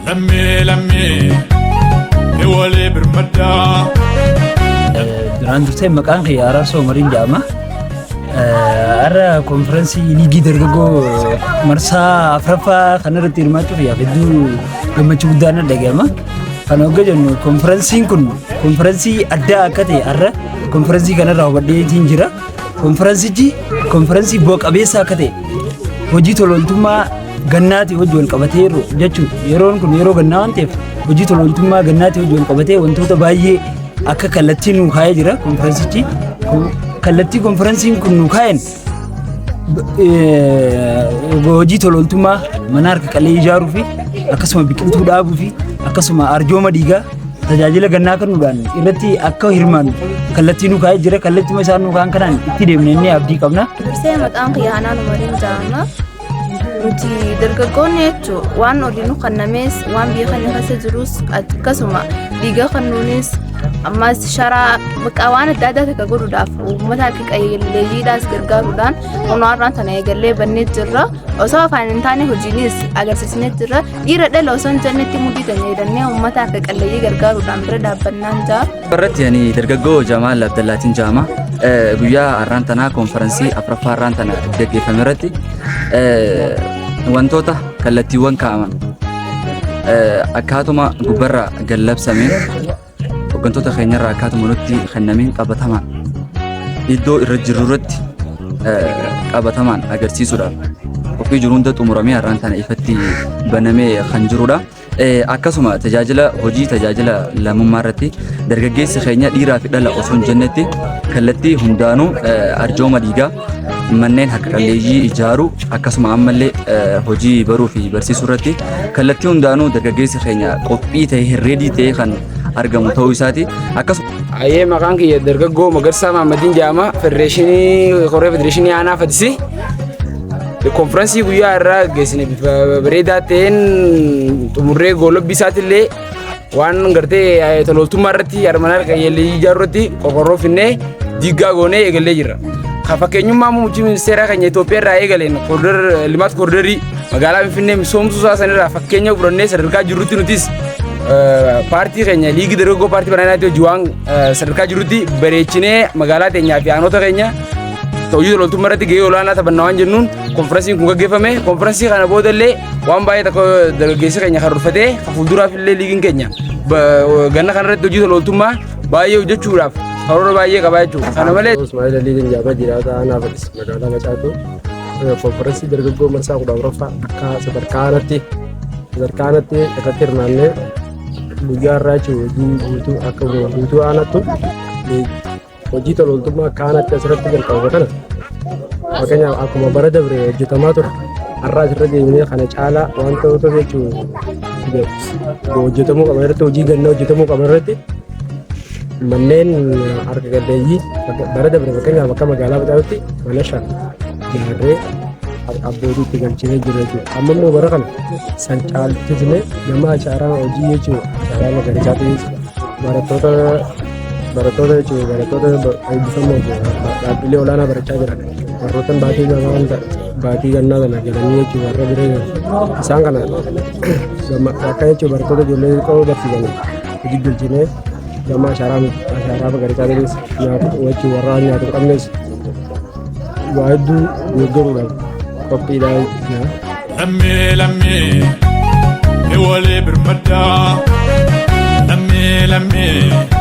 Lammii lammii walii birmaddaa. Duraan dursee maqaan kiyya Araarsoo Umariin jedhama. Har'a konfiraansii liigii dargaggoo marsaa afuraffaa kanarratti hirmaachuuf yaaf hedduu gammachuu guddaan na dhaga'ama. Kana hogga jennu konfiraansiin kun konfiraansii addaa akka ta'e har'a konfiraansii kanarraa hubadheetiin jira. Konfiraansichi konfiraansii bu'a qabeessa akka ta'e hojii tolooltummaa gannaatii hojii wal qabatee jiru jechuudha. Yeroon kun yeroo gannaa waan ta'eef hojii tolooltummaa gannaatii hojii wal qabatee wantoota baay'ee akka kallattii nuu kaa'ee jira konfiraansichi. Kallattii konfiraansiin kun nuu kaa'een hojii tolooltummaa mana harka qallee ijaaruu fi akkasuma biqiltuu dhaabuu fi akkasuma arjooma dhiigaa tajaajila gannaa kennuudhaan irratti akka hirmaannu kallattii nuu kaa'ee jira. Kallattuma isaan nuu kaa'an kanaan itti deemne inni abdii qabna. Dursee maqaan kiyya Hanaan Umariin jedhama. Nuti dargaggoonni jechuun waan olii nu kennames, waan biyya keenya keessa jirus, akkasuma dhiiga kennuunis, ammas sharaa bakka waan adda addaa takka godhuudhaaf uummata harka qalleeyyiidhaas gargaaruudhaan kunoo har'aan tana eegallee bannee jirra. Osoo afaan hin taane hojiinis agarsiisnee jirra. Dhiira dhala osoo hin jennetti mudhii keenya hidhannee uummata harka qalleeyyii gargaaruudhaan bira dhaabbannaan jaa. Irratti ani dargaggoo Jamaal Abdallaatiin jedhama. Guyyaa har'aan tanaa konferansii afuraffaa har'aan tana gaggeeffame irratti wantoota kallattiiwwan kaa'aman akkaatuma gubbarraa gallabsameen, hooggantoota keenyarraa akkaatuma nutti kennameen, qabatamaan iddoo irra jirru irratti qabatamaan agarsiisuudhaaf qophii jiru hunda xumuramee har'aan tana ifatti banamee kan jirudha. Akkasuma tajaajila hojii tajaajila lammummaa irratti dargaggeessi keenya dhiiraa fi dhala osoo hin jennetti kallattii hundaanuu arjooma dhiigaa, manneen harka qalleeyyii ijaaruu, akkasuma ammallee hojii baruu fi barsiisuu irratti kallattii hundaanuu dargaggeessi keenya qophii ta'ee, ready ta'ee kan argamu ta'uu isaati. Akkasuma Ayyee, maqaan kiyya dargaggoo Magarsaa Mahammadiin jedhama. Federeeshinii Koree Federeeshinii Aanaa Fadisi. Konfiraansii guyyaa irraa gaggeessine bifa bareedaa ta'een xumurree, goolabbii isaatiillee waan gartee tolooltummaa irratti mana harka qalleeyyii ijaaruu irratti qorqorroo finnee diiggaa goonee eegallee jirra. Ka fakkeenyummaa muummichi ministeeraa keenya Itoophiyaa irraa eegaleen kooriidar limaat kooriidarii magaalaa Finfinnee misoomsuu isaa sanirraa fakkeenya fudhannee, sadarkaa jirrutti nutis paartii keenya liigii dargaggoo paartii badhaadhinaatti hojii waan sadarkaa jirrutti bareechinee magaalaa teenyaa fi aanota keenya hojii tololtummaa irratti gahee olaanaa taphanna waan jennuun konfiraansiin kun gaggeeffame. Konfiraansii kana booda illee waan baay'ee tokko dargaggeessi keenya karoorfatee kan fuulduraaf illee liigiin keenya ganna kana irratti hojii tololtummaa baay'ee hojjechuudhaaf karoora baay'ee qabaa jechuudha. Kana malee Ismaa'il Aliitiin jedhama, jiraata aanaa Fadis, magaalaa Macaatu. Konfiraansii dargaggoo marsaa 14ffaa akka sadarkaa aanaatti irratti hirmaannee guyyaa har'aa jechuun hojii guutuu akka guutuu aanattu hojii tolooltummaa akka aanaatti asirratti jalqabame kana, fakkeenyaaf akkuma bara dabre hojjetamaa ture, har'a asirra deemnee kana caalaa wantoota jechuun hojjetamuu qaba irratti, hojii gannaa hojjetamuu qaba irratti, manneen harka qalleeyyii bara dabre fakkeenyaaf akka magaalaa Facaarutti mana shan ijaarree abbootii itti galchinee jiru jechuudha. Amma immoo bara kana san caalchisnee nama ashaaraa hojii jechuudha. Ashaaraa magariisaatiin barattoota jechuudha, barattoota eebbifamoo dhaabbilee olaanaa barachaa jiran, warroota baatii lamaan baatii gannaa kana galanii jechuudha warra bira jiran, isaan kana akka jechuudha barattoota ijoollee xiqqoo barsiisan hojii galchinee gama ashaaraa magariisaatiinis nyaata jechuudha, warra nyaata hin qabnes waa hedduu deeggaruudhaaf qophiidhaa jira. Lammii lammii walii birmaddaa. Lammii lammii.